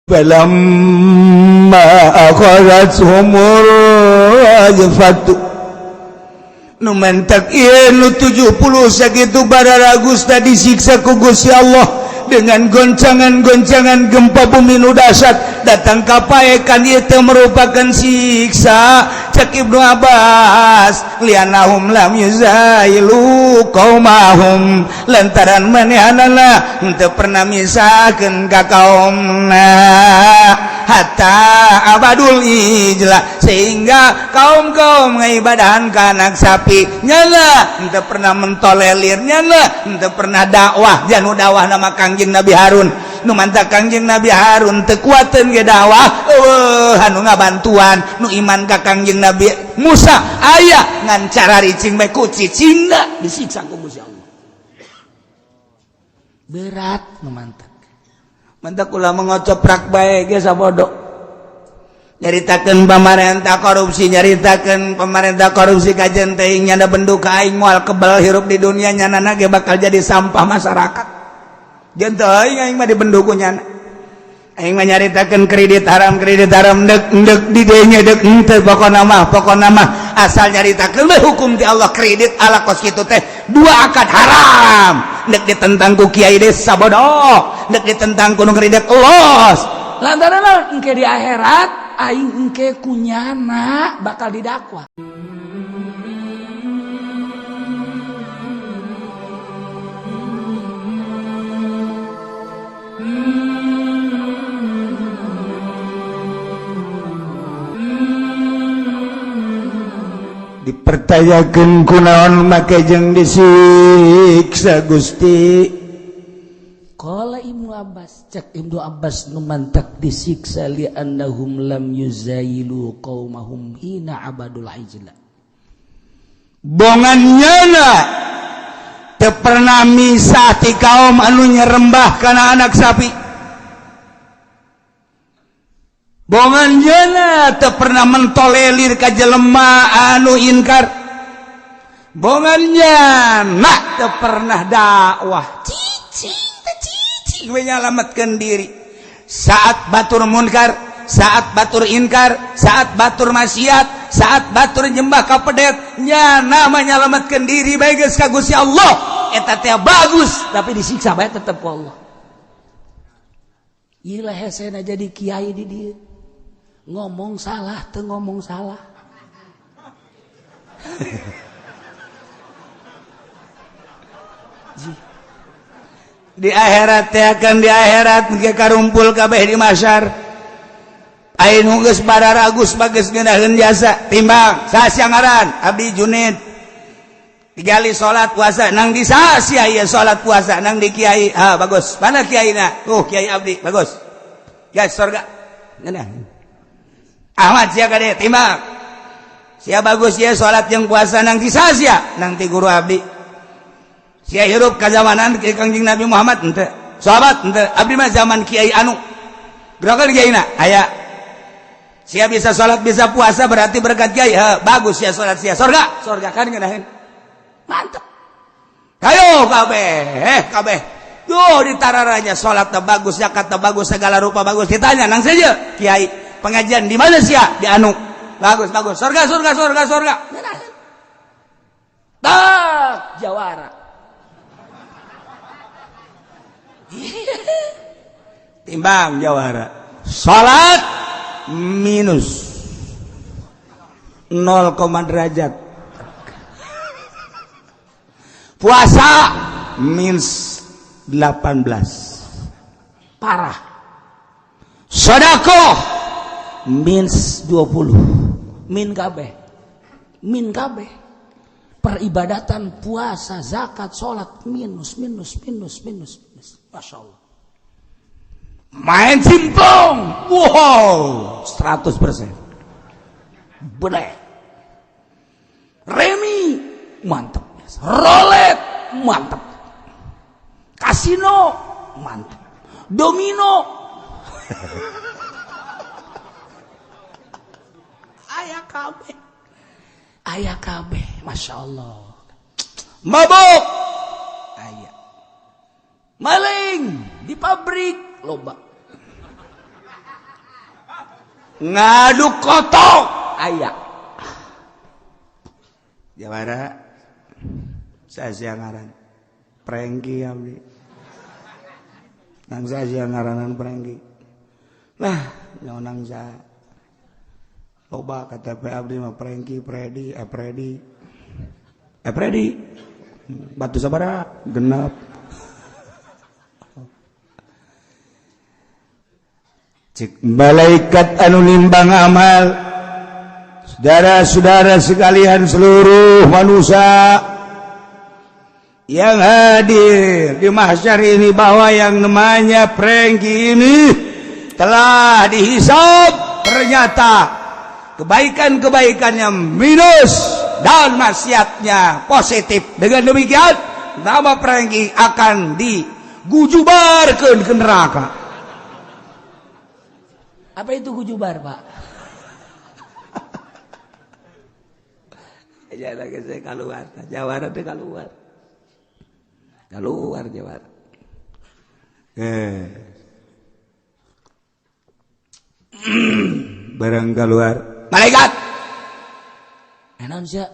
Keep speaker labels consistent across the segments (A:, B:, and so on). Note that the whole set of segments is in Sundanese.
A: Falamma akhadhathumur rajfatu nu mentak ieu nu 70 sakitu bararagus tadi disiksa ku Gusti Allah dengan goncangan-goncangan gempa bumi nu dahsyat datang kapaekan ieu teh merupakan siksa. Cek Ibnu Abbas, lianahum lam yuzailu qaumahum, lantaran manehanana henteu pernah misahkeun ka kaumna hatta abadul ijla, sehingga kaum-kaum ngaibadahan ka anak sapi nyana henteu pernah mentolelir, nyana henteu pernah dakwah. Janu dakwah nama Kangjeng Nabi Harun. Nu mantak Kangjeng Nabi Harun teu kuateun ge dakwah, eueuh anu ngabantuan. Nu iman ka Kangjeng Nabi Musa aya, ngan cara ricing bae ku cicingna disiksa ku Gusti Allah. Berat nu mantak. Mantak ulah mengocoprak bae ge sabodo. Nyaritakeun pamarentah korupsi, nyaritakeun pemerintah korupsi, kajen teuing nyana bendu ka aing moal kebal hirup di dunia, nyana ge bakal jadi sampah masyarakat. Jeung teuing aing mah dibendu ku nyana. Aing mah nyaritakeun kredit haram, kredit haram, dek dek di dieu dek henteu, pokona mah asal nyaritakeun we hukum ti Allah. Kredit ala kos kitu teh dua akad haram, dek ditentang ku kiai desa bodoh, dek ditentang ku nu kredit los.
B: Lantaran naon? Engke di akhirat aing engke kunyana bakal didakwa.
A: Dipercayakan kunaon make jeung disiksa Gusti?
B: Qala Ibnu Abbas, cek Ibnu Abbas, nu mantak disiksa li annahum lam yuzailu qaumahum hina abadul ijla.
A: Bongan nyana teu pernah misah ti kaum anu nyerembah kana anak sapi. Bongan nyana teu pernah mentolelir ka jelema anu inkar. Bongan nyana teu pernah dakwah, cicing teh cicing we nyalametkeun diri saat batur munkar, saat batur inkar, saat batur maksiat, saat batur nyembah ka pedet, nyana menyelamatkan diri bae geus ka Gusti Allah. Eta teh bagus,
B: tapi disiksa bae tetep ku Allah. Ieu lah hesena jadi kiai di dieu. Ngomong salah teu ngomong salah.
A: Di akhirat teh akan di akhirat ge karumpul kabeh di mahsyar. Aing geus bararagus bagus ngeunaheun jasa timbang saha ngaran abdi Junid digali salat puasa nang di saha ieu salat puasa nang di kiai. Ah, bagus, mana kiaina? Oh, kiai abdi bagus, guys, surga ngeunah. Ahmad sia kade timbang sia bagus sia salat jeung puasa nang di saha sia? Nang ti guru abdi. Sia hirup kazamanan ke Kangjeng Nabi Muhammad henteu, sahabat henteu, abdi mah zaman kiai anu gerakan kiaina aya. Sia bisa salat bisa puasa berarti berkat kiai. Ha, bagus sia salat sia surga surga kan ngeunaheun mantep. Kayo kabeh kabeh duh ditararanya salat teh bagus, zakat teh bagus, segala rupa bagus. Ditanya nang saja kiai pengajian di mana sia? Di anu bagus bagus, surga surga surga surga.
B: Tak jawara.
A: Timbang jawara salat minus 0, derajat, puasa minus 18
B: parah,
A: sodakoh minus 20,
B: min kabeh, min kabeh, peribadatan, puasa, zakat, salat minus minus minus minus minus. Masya Allah.
A: Main simpong wow 100%
B: boleh, remi mantep, rolet mantep, kasino mantep, domino aya kabeh, aya kabeh, Masya Allah.
A: Mabuk aya,
B: maling di pabrik loba.
A: Ngadu kotok aya. Jawara saya ngaran Prengki abdi. Nang saya ngaranan Prengki. Lah, nyaonang sa loba KTP abdi mah Prengki, Predi, Predi. Predi. Batu sabara genap. Cek malaikat anu nimbang amal. Saudara-saudara sekalian seluruh manusia yang hadir di mahsyar ini, bahwa yang namanya Prengki ini telah dihisab, ternyata kebaikan-kebaikannya minus dan maksiatnya positif. Dengan demikian nama Prengki akan digujubarkan ke neraka.
B: Apa itu gujubar, Pak?
A: Ya lagi saya keluar, jawara teh keluar. Keluar jawara. Barang keluar. Malaikat.
B: Naon sia?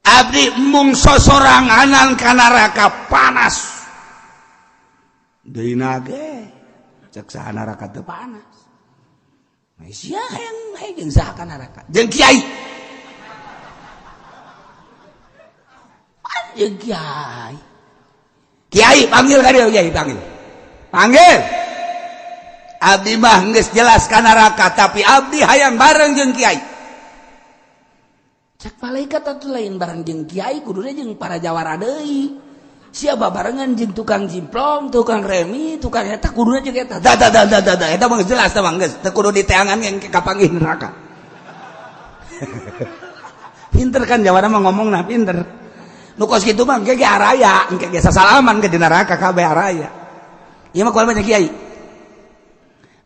A: Abdi embung sosoranganan ka neraka panas. Deui nage cek saha neraka teu panas. Sia hayang hayang saha ka neraka? Jeung kiai. Jeung kiai. Kiai panggil ka dieu, kiai panggil. Panggil. Abdi mah geus jelas ka neraka, tapi abdi hayang bareng jeung kiai.
B: Cek malaikat atuh lain bareng jeung kiai, kuduna jeung para jawara deui. Sia babarengan jeung tukang jimplong, tukang remi, tukang eta kuduna jeung eta.
A: Da da da da da, eta mah geus jelas tah mah geus teu kudu diteangan yang kapanggih neraka. Pinter kan jawara mah ngomongna pinter. Nu kos kitu mah engke ge araya, engke ge sasalaman ke di neraka kabeh araya. Ieu mah kual banyak kiai.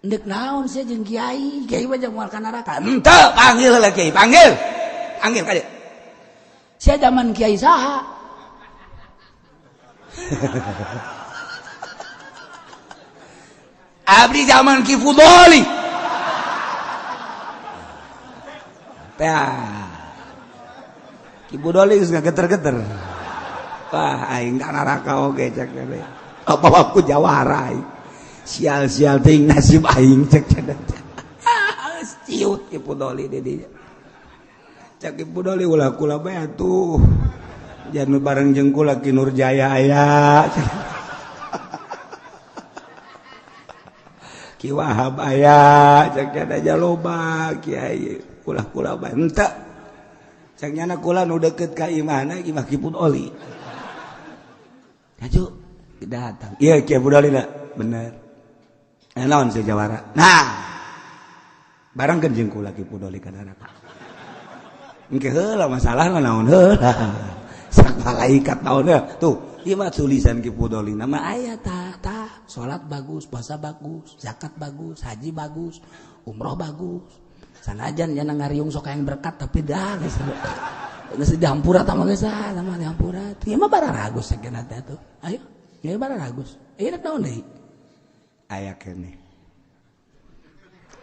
B: Endek naon sia jeung kiai, kiai mah jeung moal ka neraka.
A: Henteu, panggil heula kiai, panggil. Panggil ka dieu.
B: Sia zaman kiai saha?
A: Abdi zaman Ki Fudoli. Tah. Ki Fudoli geus ngageter-geter. Wah, aing ka neraka oge cek teh. Apa aku jawara aing. Sial-sial teuing nasib aing cek teh. Ciut Ki Fudoli di dinya. Cek Ki Fudoli ulah kula bae atuh. Jangan bareng jeung kula Ki Nurjaya aya. Ki Wahab aya, cek aja loba kiai kula-kula bae henteu. Cek nyana kula nu deukeut ka imahna imah Ki Fudoli. Kaju datang. Ieu Ki Fudoli na bener. Naon si jawara? Nah. Barengkeun jeung kula Ki Fudoli ka neraka. Engke heula masalahna naon heula. Sak malaikat naon heula. Tuh, ieu mah tulisan Ki Fudoli nama
B: aya tah tah, salat bagus, puasa bagus, zakat bagus, haji bagus, umroh bagus. Sanajan nya ngariung sok hayang berkat tapi dah geus geus dihampura tah mah geus ah, mah dihampura. Ieu mah bararagus sakeuna teh tuh. Ayo, ieu bararagus. Ieu rek naon deui?
A: Aya keneh.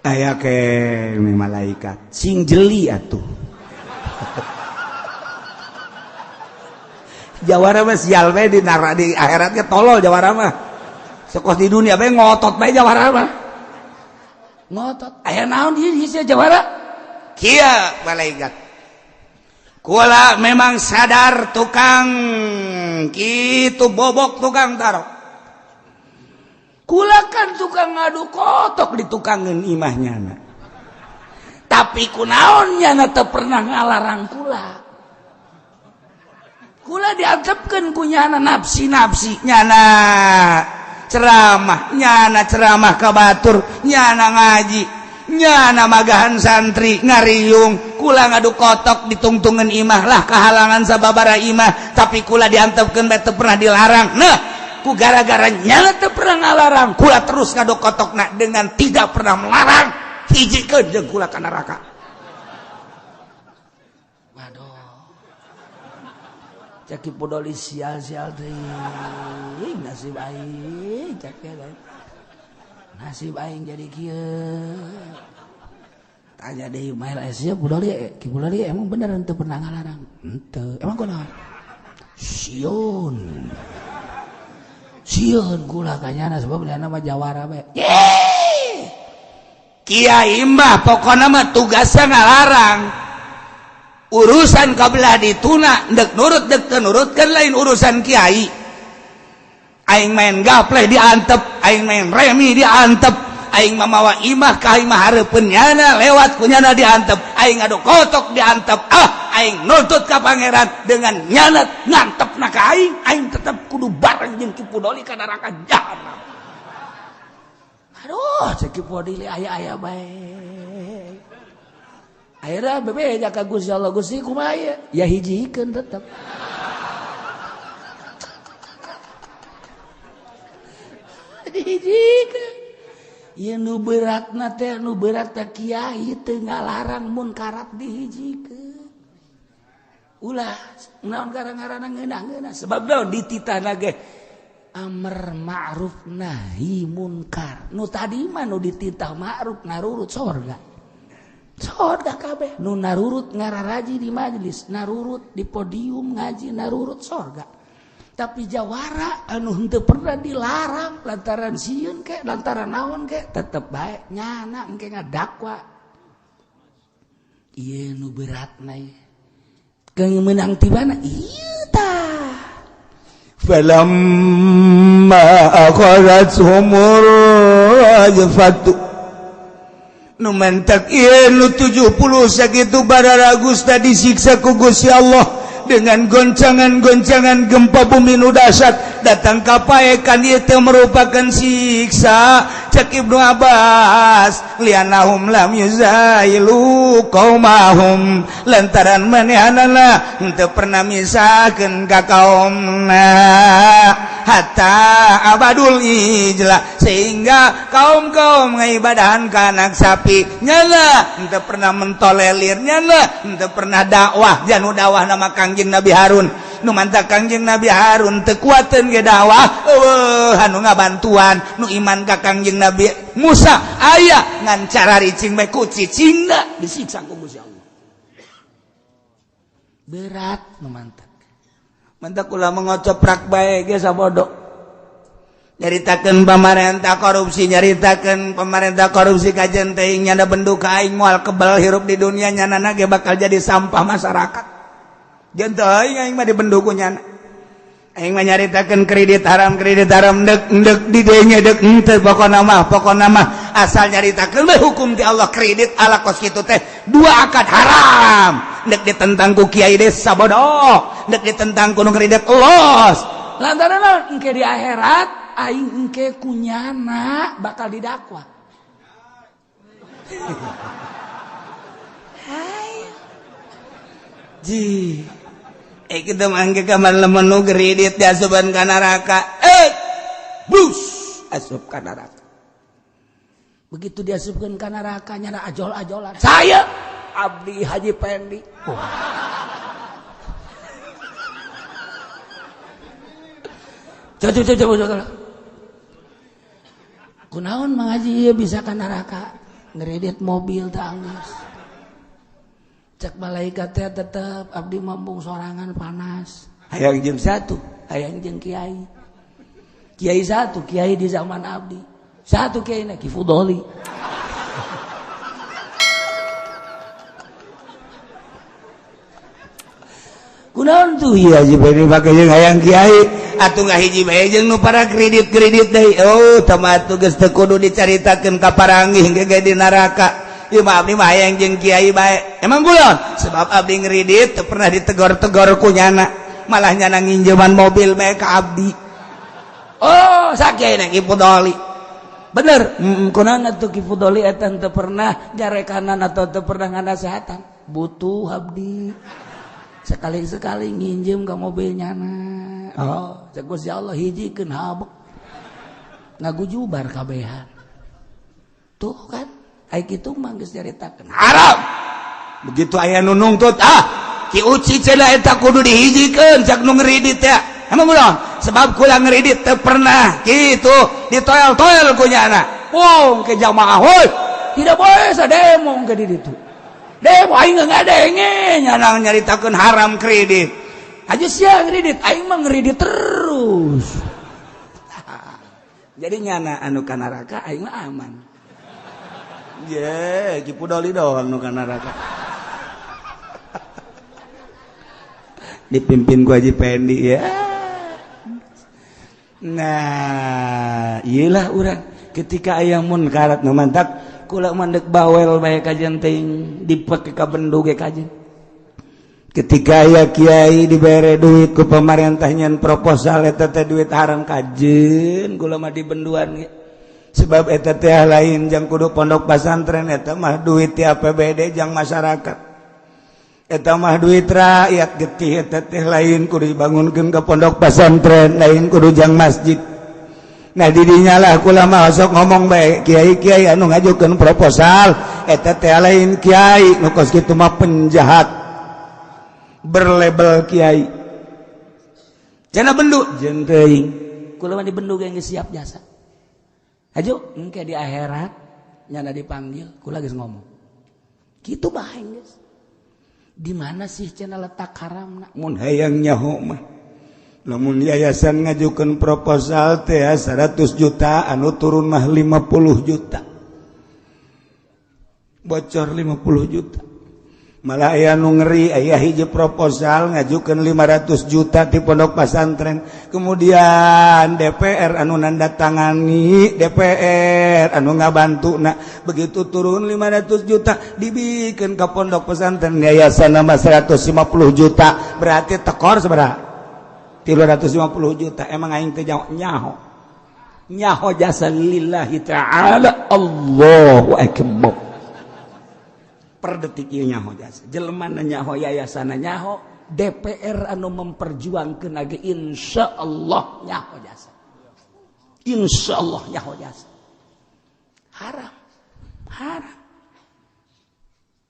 A: Aya keneh malaikat sing jeli atuh. Jawara mah sial bae di neraka di akhiratnya tolol jawara mah. Sekos di dunia bae ngotot bae jawara mah.
B: Ngotot. Aya naon ieu sia jawara?
A: Kieu malaikat. Kula memang sadar tukang kitu bobok tukang tarok. Kula kan tukang ngadu kotok di tukangeun imahnya na.
B: Tapi kunaon nyana teu pernah ngalarang kula. Kula diantepkeun ku nyana nafsi-nafsi
A: nyana ceramah, nyana ceramah ka batur, nyana ngaji, nyana magahan santri ngariung, kula ngadu kotok ditungtungan imah lah kahalangan sababara imah, tapi kula diantepkeun bae teu pernah dilarang. Nah, ku gara-gara nyana teu pernah ngalarang, kula terus ngadu kotokna dengan tidak pernah melarang, hijikeun jeung kula ka neraka.
B: Waduh. Cek Ki Fudoli sial-sial teuing nasib aing cek ya. Nasib aing jadi kieu. Tanya deui mael sia Budoli, Ki Budoli emang bener henteu pernah ngalarang? Henteu. Emang kunaon? Sieun. Sieun kula ka nyana sebab nyana mah jawara bae.
A: Kiai mah pokona mah tugasna ngalarang. Urusan kabelah dituna dek nurut dek teu nurut kan lain urusan kiai. Aing main gapleh diantep, aing main remi diantep, aing mamawa imah ka aing mah hareupeun nyana lewat ku nyana diantep, aing ngadu kotok diantep, ah aing nuntut ka pangeran dengan nyana ngantepna ka aing, aing tetep kudu bareng jeung Ki Pudoli ka neraka jahanam.
B: Aduh, cek Ki Pudoli aya-aya bae. Akhirnya bebeja ka Gusti Allah, Gusti kumaha ieu? Ya hijikeun tetep. Dihijikeun. Ieu nu beratna teh nu berat teh kiai teu ngalarang munkarat dihijikeun. Ulah naon gara-garana ngeunah-ngeunah sebab naon dititahna ge amar ma'ruf nahi munkar. Nu tadi mah nu dititah ma'ruf narurut sorga. Sorga kabeh nu narurut ngararaji di majelis, narurut di podium ngaji, narurut sorga. Tapi jawara anu henteu pernah dilarang lantaran sieun ke lantaran naon ke tetep bae nyana engke ngadakwa. Ieu nu beratna ieu. Keung meunang ti mana? Ieu tah.
A: Falamma akhadhathumur rajfatu. Nu mentak ieu nu 70 sakitu bararagus tadi disiksa ku Gusti Allah dengan goncangan-goncangan gempa bumi nu dahsyat datang ka paekan ieu teh merupakan siksa. Cek Ibnu Abbas lianahum lam yuzailu qaumahum lantaran manehanana henteu pernah misahkeun ka kaumna hatta abadul ijla sehingga kaum-kaum ngaibadahan ka anak sapi nyana henteu pernah mentolelir nyana henteu pernah dakwah janu dakwah nama Kangjeng Nabi Harun nu mantap Kangjeng Nabi Harun teu kuateun ge dakwah eueuh anu ngabantuan nu iman ka Kangjeng Nabi Musa aya ngan cara ricing bae ku cicingna disiksa ku Gusti Allah.
B: Berat nu mantap.
A: Mantap ulah mengocoprak bae ge sabodo. Nyaritakeun pamarentah korupsi, nyaritakeun pamarentah korupsi kajen teuing nyana bendu ka aing moal kebal hirup di dunia nyanana ge bakal jadi sampah masyarakat. Jeung teuing aing mah dibendu ku nyana. Aing mah nyaritakeun kredit haram dek dek di dieu dek henteu pokona mah asal nyaritakeun we hukum ti Allah kredit ala kos kitu teh dua akad haram. Dek ditentang ku kiai desa bodoh, dek ditentang ku nu kredit los.
B: Lantaran naon engke di akhirat aing engke ku nyana bakal didakwa. Hai.
A: Ji. Kita mangke kamar lemenu kredit diasupan ka neraka. Bus asup ka neraka.
B: Begitu diasupkeun ka neraka nyana ajol-ajolan. Saya Abdi Haji Pendi. Oh. Coba. Kunaon Mang Haji ieu bisa ka neraka? Ngeredit mobil teh anggeus. Cek malaikat teh tetep abdi mambung sorangan panas. Hayang jeung satu, hayang jeung kiai. Kiai satu, kiai di zaman abdi. Satu kiai na Ki Fudoli. Kunaon
A: tuh ieu Haji Pendi pake jeung hayang kiai atuh ngahiji bae jeung nu para kredit-kredit deui. Oh, tama atuh geus teu kudu dicaritakeun ka paranggih ge di neraka. Ieu mah abdi mah hayang jeung kiai bae. Emang kulon? Sebab abdi ngredit teu pernah ditegor-tegor ku nyana. Malah nyana nginjeman mobil bae ka abdi.
B: Oh, sakiai na Ki Fudoli. Bener, kunaon atuh Ki Fudoli eta teu pernah jarekanan atau teu pernah nganasehatan. Butuh abdi. Sekali-sekali nginjem ka mobil nyana. Oh, cek Gusti Allah hijikeun habek. Ngagujubar kabehan. Tuh kan, ai kitu mah geus nyaritakeun
A: haram. Begitu aya nu nungtut, ah, Ki Uci cenah eta kudu dihijikeun cak nu ngeridit teh. Emang ulah? Sebab kula ngeridit teu pernah kitu ditoel-toel ku nyana. Wong ke jamaah heuy.
B: Tidak boleh saya demo ke di ditu.
A: Demo aing ngadenge nyana nyaritakeun haram kredit.
B: Aja sia kredit, aing mah ngredit terus.
A: Jadi nyana anu ka neraka aing mah aman. Ye, Ki Pudoli doang nu ka neraka. Dipimpin ku Haji Pendi ya. Nah, iyalah urang ketika aya munkarat nu mantak kula mandek bawel bae kajen teuing dipake ka bendu ge kajen. Ketika aya kiai dibere duit ku pemerintah nyen proposal eta teh duit haram kajen kula mah dibenduan ge. Sebab eta teh lain jang kudu pondok pesantren eta mah duit ti APBD jang masyarakat. Eta mah duit rakyat getih eta teh lain kudu dibangunkeun ka pondok pesantren lain kudu jang masjid. Nah didinya lah kula mah sok ngomong bae kiai-kiai anu ngajukeun proposal eta teh lain kiai nu kos kitu mah penjahat berlabel kiai. Cenah bendu jeung teuing
B: kula mah dibendu ge geus siap jasa. Hajo engke di akhirat nyana dipanggil kula geus ngomong. Kitu bae geus. Di mana sih cenah letak haramna?
A: Mun hayang nyaho mah lamun yayasan ngajukeun proposal teh 100 juta anu turun mah 50 juta. Bocor 50 juta. Malah aya nu ngeri aya hiji proposal ngajukeun 500 juta di pondok pesantren. Kemudian DPR anu nandatangani, DPR anu ngabantuna. Begitu turun 500 juta dibikeun ka pondok pesantren yayasan nama 150 juta. Berarti tekor sabaraha? 350 juta. Emang aing teh nyaho. Nyaho jasa lillahi ta'ala. Allahu akbar. Per detik ieu nyaho jasa jelema nyaho yayasan nyaho
B: DPR anu memperjuangkeun ge insyaallah nyaho jasa, insyaallah nyaho jasa. Haram haram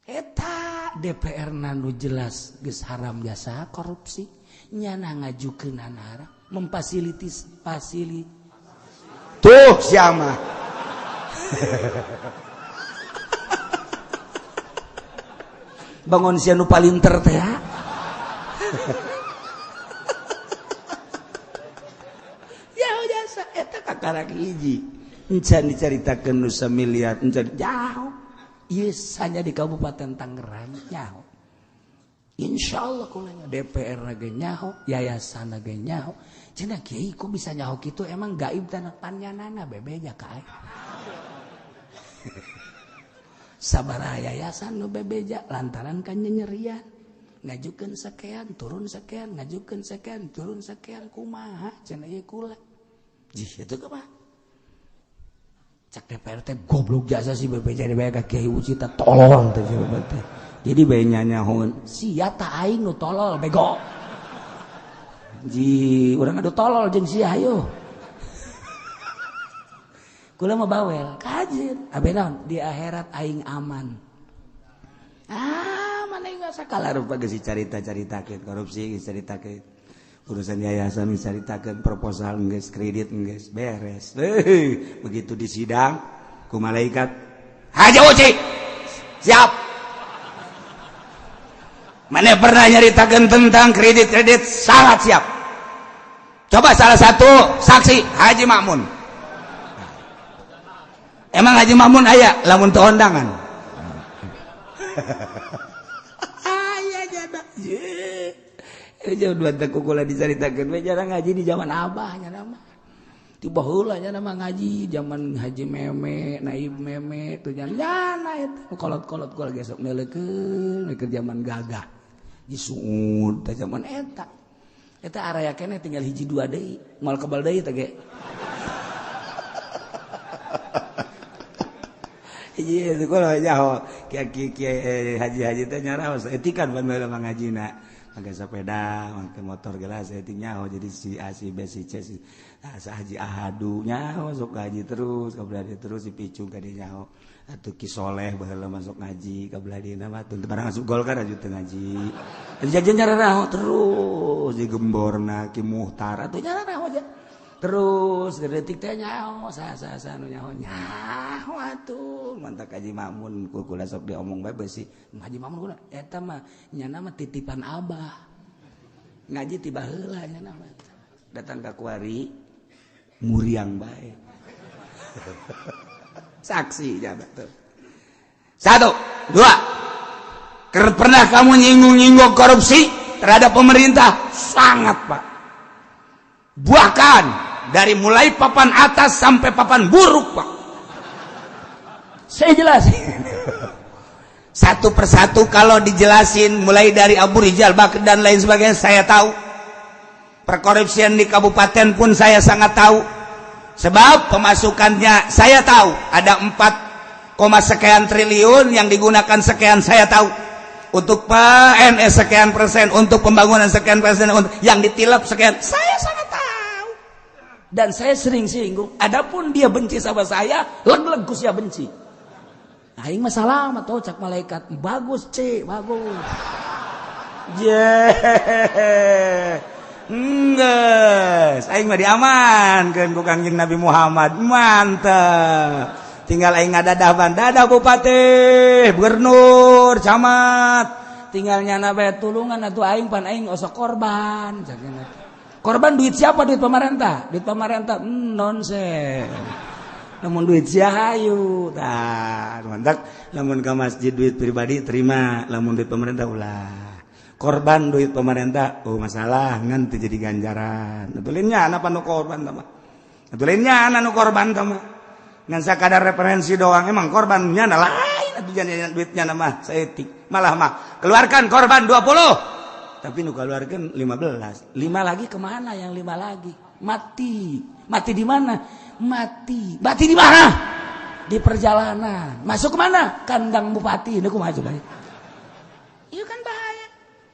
B: eta DPR nu jelas geus haram jasa korupsi nyana ngajukeun haram memfasilitis fasili
A: tuh siapa.
B: Bangun sia nu palinter teh ya. Jasa eta kakarak hiji.
A: Encan dicaritakeun nu samiliar encan
B: jauh. Ieu hanya di Kabupaten Tangerang nyaho. Insyaallah kula DPR ge nyaho, yayasan ge nyaho. Cenah kiai kok bisa nyaho kitu emang gaib tanah panyanana bebeja ka aing. Sabaraha yayasan nu bebeja lantaran kan nyerian ngajukeun sekian turun sekian ngajukeun sekian turun sekian kumaha cenah ieu kula jih itu kumaha cak DPR teh goblok jasa si bebeja dibae ka Kiai Uci teh tolol teh teh
A: jadi bae nyanyahoeun
B: sia ta aing nu tolol bego ji urang adu tolol jeung sia hayo. Kula mah bawel kajen abe naon di akhirat aing aman. Ah mana enggak
A: sakala rupa geus dicarita-caritakeun korupsi geus dicaritakeun urusan yayasan geus dicaritakeun proposal geus kredit geus beres. Begitu di sidang ku malaikat Haji Uci siap. Mana pernah nyaritakeun tentang kredit-kredit sangat siap. Coba salah satu saksi Haji Makmun. Emang Haji Makmun aya lamun teu ondangan. Aya jada.
B: Ye. Jauh dua teh kukula dicaritakeun we jarang ngaji di zaman abah nya mah. Ti baheula nya mah ngaji zaman Haji Meme, Naib Meme tuh jana eta kolot-kolot kula gesok meleukeun keur zaman gagah. Disuud teh zaman eta. Eta area keneh tinggal hiji dua deui, moal kebal deui teh ge.
A: Iya, itu kalau nyaho kiai haji-haji teh nyaraos etikan pan baheula mah ngajina. Make sepeda, make motor gelas etik nyaho jadi si A si B si C si haji ahadu nyaho sok ngaji terus ka belah terus si picung ka dieu nyaho. Atuh Ki Soleh baheula masuk ngaji ka belah dieu mah teu barang asup Golkar aju teu ngaji. Jajan nyararaho terus di gemborna Ki Muhtar atuh nyararaho aja. Terus detik teh nyaho sa sa sa nu nyaho nyaho atuh mantak Haji Mamun ku kula sok diomong bae beusi Haji Mamun kula eta mah nyana mah titipan abah ngaji tiba heula nyana mah datang ka kuari muriang bae saksi jabat tuh. 1, 2, pernah kamu nyinggung-nyinggung korupsi terhadap pemerintah? Sangat Pak, bahkan dari mulai papan atas sampai papan buruk Pak, saya jelasin satu persatu. Kalau dijelasin mulai dari Abu Rizal Bakri dan lain sebagainya, saya tahu. Perkorupsian di kabupaten pun saya sangat tahu, sebab pemasukannya saya tahu ada 4, sekian triliun yang digunakan sekian, saya tahu. Untuk PNS sekian persen, untuk pembangunan sekian persen, untuk yang ditilap sekian, saya sangat tahu.
B: Dan saya sering singgung. Adapun dia benci sama saya, leg-leg ku sia benci. Aing mah salam atau cak malaikat, bagus C, bagus.
A: Enggeus, aing mah diamankeun ku Kangjeng Nabi Muhammad. Mantep. Tinggal aing ngadadaban, dadah bupati, gubernur, camat.
B: Tinggal nyana bae tulungan atuh aing pan aing osok korban. Korban duit siapa? Duit pemerintah. Duit pemerintah nonsen.
A: Namun duit sia hayu. Tah, mantap. Lamun ka masjid duit pribadi terima, lamun duit pemerintah ulah. Korban duit pemerintah, oh masalah ngan teu jadi ganjaran. Atuh lain nyana panu korban tah mah. Atuh lain nyana nu korban tah mah. Ngan sakadar referensi doang, emang korban nyana lain atuh jadi duitnya mah saeutik. Malah mah keluarkan korban 20. Tapi nu keluarkan 15.
B: 5 lagi kemana yang 5 lagi? Mati. Mati di mana? Mati. Mati di mana? Di perjalanan. Masuk kemana? Kandang bupati. Ini kumaha coba? Itu kan bahaya.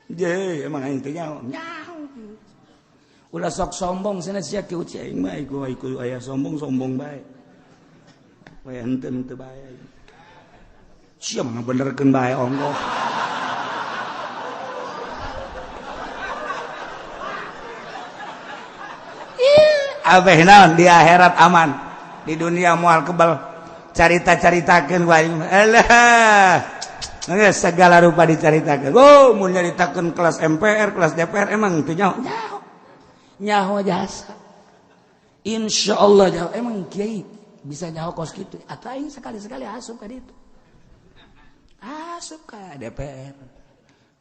A: Je, emang aing teh nyaho. Nyaho.
B: Ulah sok sombong cenah sia kieu
A: aing mah iku aya sombong-sombong bae. Bae henteu henteu bae. Sia mah ngabenerkeun bae ongkoh. Abeh naon di akhirat aman, di dunia moal kebal. Carita-caritakeun ku aing. Alah. Geus segala rupa dicaritakeun. Oh, mun nyaritakeun kelas MPR, kelas DPR emang teu nyaho.
B: Nyaho. Nyaho jasa. Insyaallah nyaho. Emang kiai bisa nyaho kos kitu. Atau aing sekali-sekali asup ka ditu. Asup ka DPR.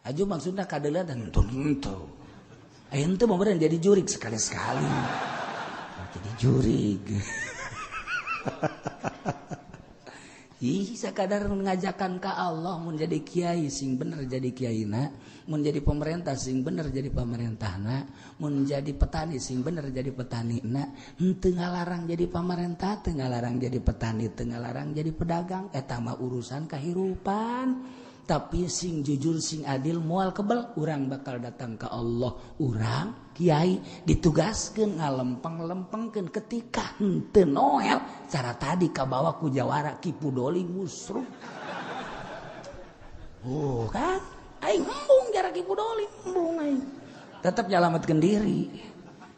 B: Aju maksudna kadeuleuan henteu. Aing teu mau jadi jurik sekali-sekali. Jadi jurig. Ih, sakadar ngajakan ka Allah mun jadi kiai sing bener jadi kiaina, mun jadi pemerintah sing bener jadi pemerintahna, mun jadi petani sing bener jadi petanina, henteu ngalarang jadi pemerintah, teu ngalarang jadi petani, teu ngalarang jadi pedagang, eta mah urusan kahirupan. Tapi sing jujur sing adil moal kebel, urang bakal datang ke Allah. Urang kiai ditugaskeun ngalempeng-lempengkeun ketika henteu noel cara tadi kabawa ku jawara kipu doli musruk. Oh kan aing embung jara kipu doli embung aing tetep nyalametkeun diri.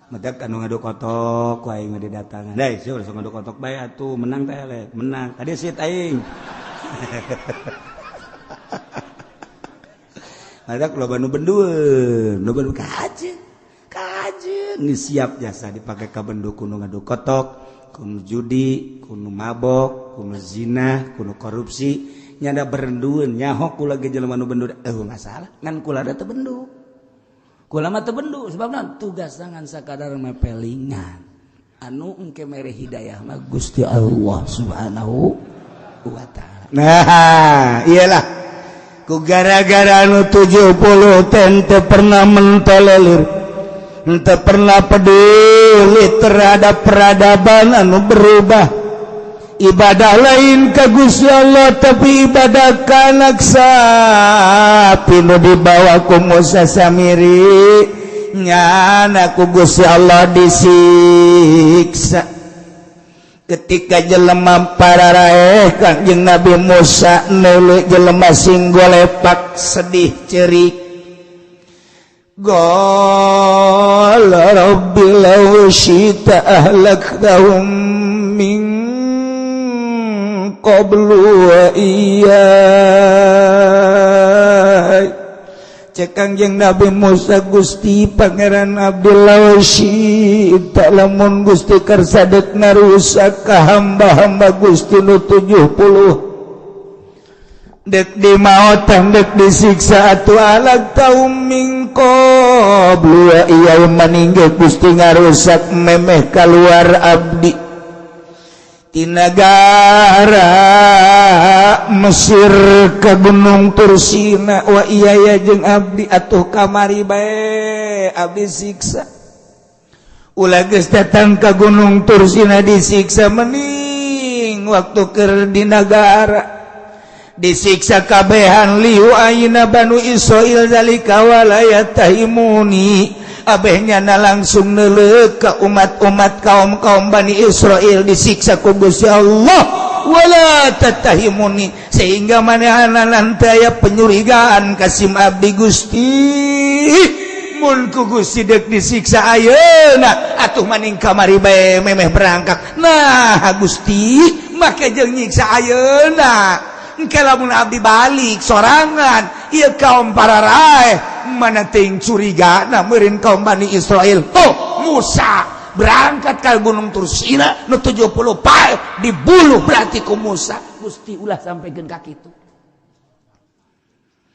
A: Matak anu ngadu kotok ku aing mah didatangan. Deui sia langsung ngadu kotok bae atuh menang teh le, menang. Tadi sit aing. Matak loba nu bendueun, loba nu kajeun. Kajeun geus siap jasa dipake ka bendu kudu ngadu kotok, kudu judi, kudu mabok, kudu zina, kudu korupsi, nyada berendueun nyaho kula ge jelema nu bendu eueuh masalah, ngan kula da teu bendu.
B: Kula mah teu bendu sebab naon tugas tangan sakadar mepelingan. Anu engke mere hidayah mah Gusti Allah Subhanahu wa taala.
A: Nah, iyalah. Ku gara-gara anu 70 teu pernah mentolelir, teu pernah peduli terhadap peradaban anu berubah. Ibadah lain ka Gusti Allah tapi ibadah ka anak sapi nu dibawa ku Musa Samiri nyana ku Gusti Allah disiksa. Ketika jelema pararaeh Kangjeng Nabi Musa neuleuh jelema sing golepak sedih cerik. Golepak Qala rabbi law syi'ta ahlaktahum min qablu wa iyyai. Cek Kangjeng Nabi Musa, Gusti Pangeran, abdi law syi'ta, lamun Gusti kersa dek ngarusak ka hamba-hamba Gusti nu 70, dek dimaotan, dek disiksa, atuh ahlaktahum min qablu wa iyyai, maningge Gusti ngarusak memeh keluar abdi ti nagara Mesir ke Gunung Tursina, wa iya jeung abdi, atuh kamari bae abdi siksa, ulah geus datang ke Gunung Tursina disiksa, mending waktu keur di nagara disiksa kabehan. Liu ayeuna Banu Israil zalika wala yattahimuni, abehnya na langsung neuleuh ke umat-umat, kaum-kaum Bani Israel disiksa ku Gusti Allah, wala tattahimuni, sehingga manehna nanti aya penyurigaan kasim abdi. Gusti, mun ku Gusti dek disiksa ayeuna, atuh maning kamari bae memeh berangkat. Nah, Gusti make jeung nyiksa ayeuna? Engke lamun abdi balik sorangan, ieu kaum para raeh mana ting curiga na meureun kaum Bani Israel. Oh, Musa berangkat ke Gunung Tursina nu 70 pae dibuluh berarti ku Musa.
B: Gusti, ulah sampaikan ka kitu,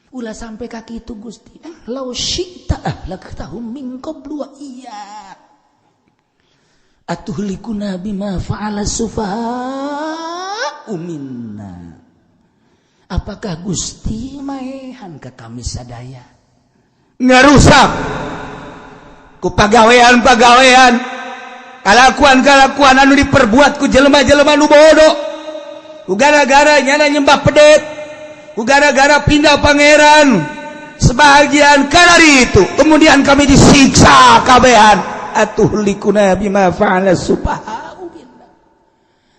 B: ulah sampai ka kitu, Gusti. Law syi'ta ahlaktahum min qablu wa iya atuhlikuna bima fa'ala sufaha minna. Apakah Gusti maehan ke kami sadaya
A: ngarusak ku pagawean-pagawean, kalakuan-kalakuan anu diperbuat ku jelema-jelema nu bodoh, ku gara-gara nyana nyembah pedet, ku gara-gara pindah pangeran sebagian kalari itu, kemudian kami disiksa kabehan? Atuhlikuna bima fa'ala sufaha?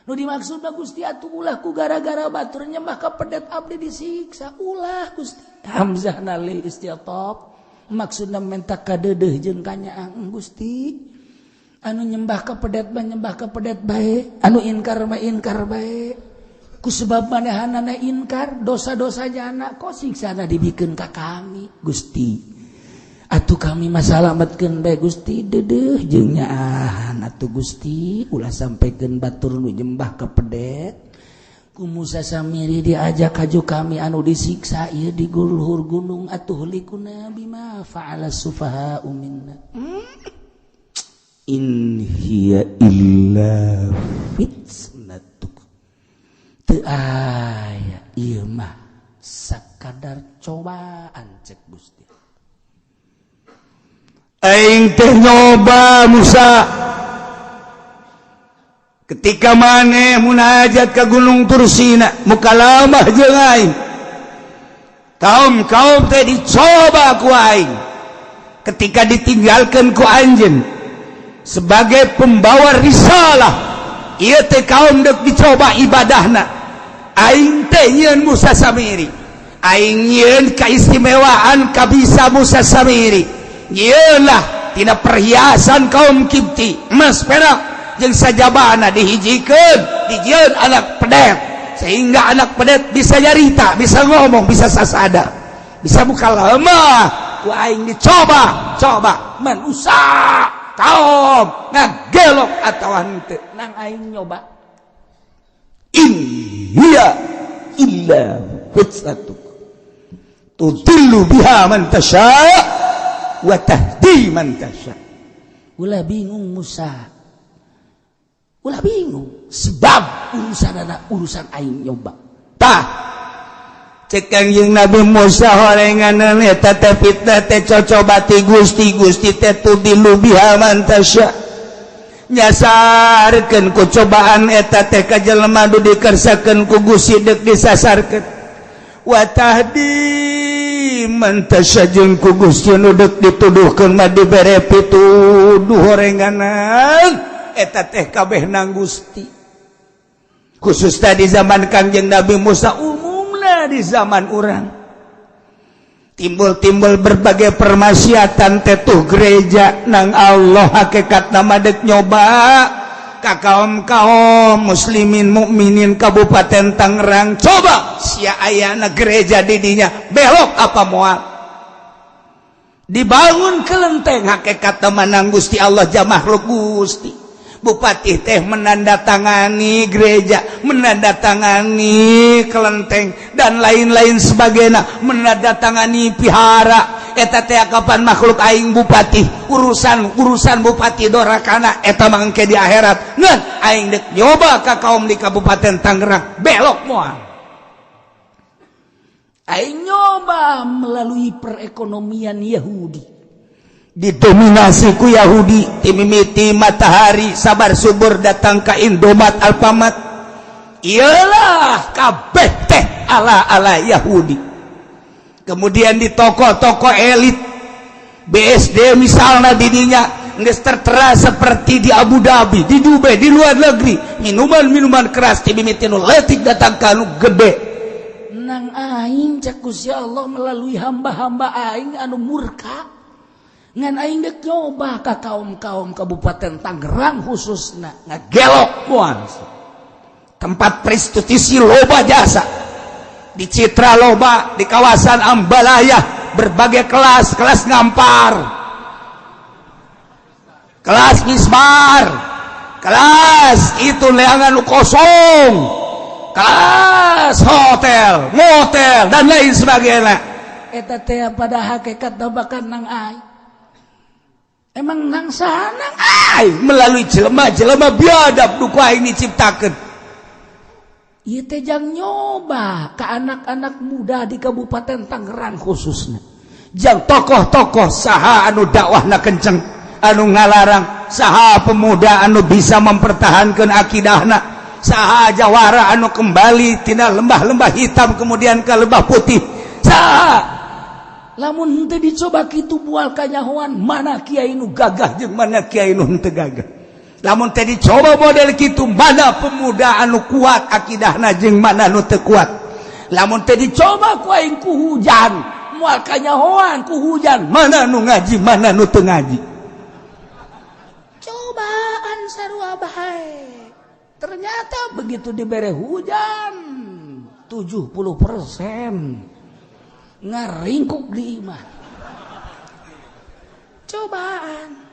B: Nu dimaksud Gusti, atuh ulah ku gara-gara batur nyembah ka pedet abdi disiksa, ulah, Gusti. Hamzah lil isti'tab, maksudna menta kadeudeuh jeung kanyaang. Gusti, anu nyembah ka pedet mah nyembah ka pedet bae, anu inkar mah inkar bae. Ku sebab manehanana inkar dosa-dosa jana, kok siksana dibikeun ka kami? Gusti, atuh kami masalametkeun bae, Gusti. Deudeuh jeung nyaahan atuh, Gusti, ulah sampaikeun batur nu nyembah ka pedet ku Musa Samiri diajak kaju kami anu disiksa ieu di luhur gunung. Atuhlikuna bima fa'ala sufaha minna?
A: In hiya illa fitnatuk.
B: Teu aya ieu mah, sakadar cobaan, cek Gusti.
A: Aing teh nyoba Musa ketika maneh munajat ke Gunung Tursina, mukalamah jeung aing. Kaum kaum teh dicoba ku aing ketika ditinggalkan ku anjeun sebagai pembawa risalah. Ieu teh kaum dek dicoba ibadahna. Aing teh nyieun Musa Samiri, aing nyieun keistimewaan kabisa Musa Samiri, nyieun lah tina perhiasan kaum Kipti, emas perak jeung sajabana, dihijikeun, dijieun anak pedet, sehingga anak pedet bisa nyarita, bisa ngomong, bisa sasada, bisa mukalamah ku aing. Dicoba coba manusia, kaum ngagelok atau henteu
B: nang aing nyoba.
A: In hiya illa fitnatuk tudillu biha man tasha wa tahdi man tasha.
B: Ulah bingung, Musa, ulah bingung, sebab urusan anak urusan aing nyoba.
A: Tah, cek Kangjeng Nabi Musa, horengan eta teh fitnah teh cocoba ti Gusti. Gusti teh tudillu biha man tasha, nyasarkeun ku cobaan eta teh ka jelema nu dikersakeun ku Gusti deuk disasarkeun, wa tahdi man tasha, jeung ku Gusti nu deuk dituduhkeun mah dibere pituduh. Horenganan eta teh kabeh nang Gusti, khusus tadi zaman Kangjeng Nabi Musa, umumna di zaman urang. Timbul-timbul berbagai permaksiatan tetuh gereja nang Allah hakikat nama dek nyoba ka kaum-kaum muslimin mukminin Kabupaten Tangerang, coba sia ayana gereja didinya belok apa moal dibangun kelenteng. Hakikat menang Gusti Allah jam makhluk Gusti. Bupati teh menandatangani gereja, menandatangani kelenteng dan lain-lain sebagainya, menandatangani pihara eta teh kapan makhluk aing bupati, urusan urusan bupati dorakana eta mangke di akhirat. Ngan aing dek nyoba ka kaum di Kabupaten Tangerang, belok moal.
B: Aing nyoba melalui perekonomian Yahudi.
A: Didominasi ku Yahudi timimiti matahari sabar subur datang ke Indomaret, Alfamart, iyalah kabeh teh ala-ala Yahudi. Kemudian di toko-toko elit BSD misalnya, didinya geus tertera seperti di Abu Dhabi, di Dubai, di luar negeri, minuman-minuman keras timimiti nu leutik datang ka nu gede.
B: Nang aing cek Gusti Allah melalui hamba-hamba aing anu murka, ngan aing dek nyoba ka kaum-kaum Kabupaten Tangerang khususna.
A: Ngagelok moal. Tempat prostitusi loba, jasa di Citra loba, di kawasan Ambalaya berbagai kelas, kelas ngampar, kelas misbar, kelas itu leangan kosong, kelas hotel, motel, dan lain sebagainya.
B: Eta teh pada hakikat bahkan nang aing emang nang sana.
A: Aing melalui jelema-jelema biadab nu ku aing diciptakeun.
B: Ieu teh jang nyoba ke anak-anak muda di Kabupaten Tangerang khususnya.
A: Jang tokoh-tokoh saha anu dakwahna kenceng, anu ngalarang, saha pemuda anu bisa mempertahankan akidahna, saha jawara anu kembali tina lembah-lembah hitam kemudian ke lembah putih, saha.
B: Lamun henteu dicoba kitu moal kanyahoan mana kiai nu
A: gagah jeung mana kiai nu henteu gagah. Lamun teh dicoba model kitu, mana pemuda anu kuat akidahna jeung mana nu teu kuat. Lamun teh dicoba ku aing ku hujan,
B: moal kanyahoan ku hujan
A: mana nu ngaji, mana nu teu ngaji.
B: Cobaan sarua bae. Ternyata begitu dibere hujan 70% ngaringkuk di imah. Cobaan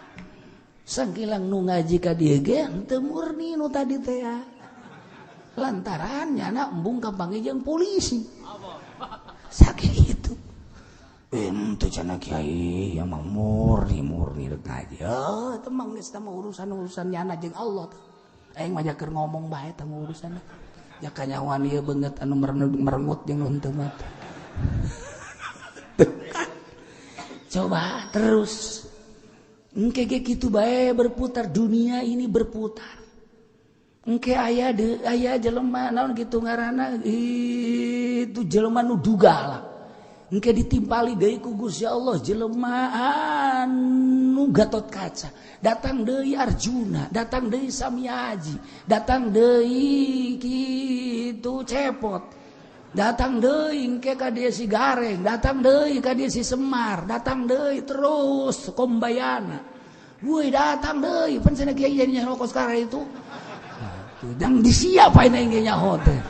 B: sangkilang nu ngaji ka dieu ge henteu murni nu tadi teh ya. Lantaran nyana embung kapanggih jeung polisi sakitu.
A: Ente cenah kiai yang mah murni murni rek ngaji.
B: Oh, teu mah geus mah urusan-urusan nyana jeung Allah teh. Aing mah keur ngomong bae teh urusan. Ya kanyahoan ieu beungeut anu merengut jeung nu henteu mah. Coba terus. Engke ge kitu bae berputar, dunia ini berputar. Engke aya de aya jelema naon kitu ngaranna itu jelema nu duga lah. Engke ditimpali deui ku Gusti Allah jelema anu Gatot Kaca. Datang deui Arjuna, datang deui Samiaji, datang deui kitu Cepot. Datang deui engke ka dieu si Gareng, datang deui ka dieu si Semar, datang deui terus Kombayana. Woi, datang deui pan cenah kiai jadi nyaho kos sekarang itu. Nah, yang disiapain aing ge nyaho teh.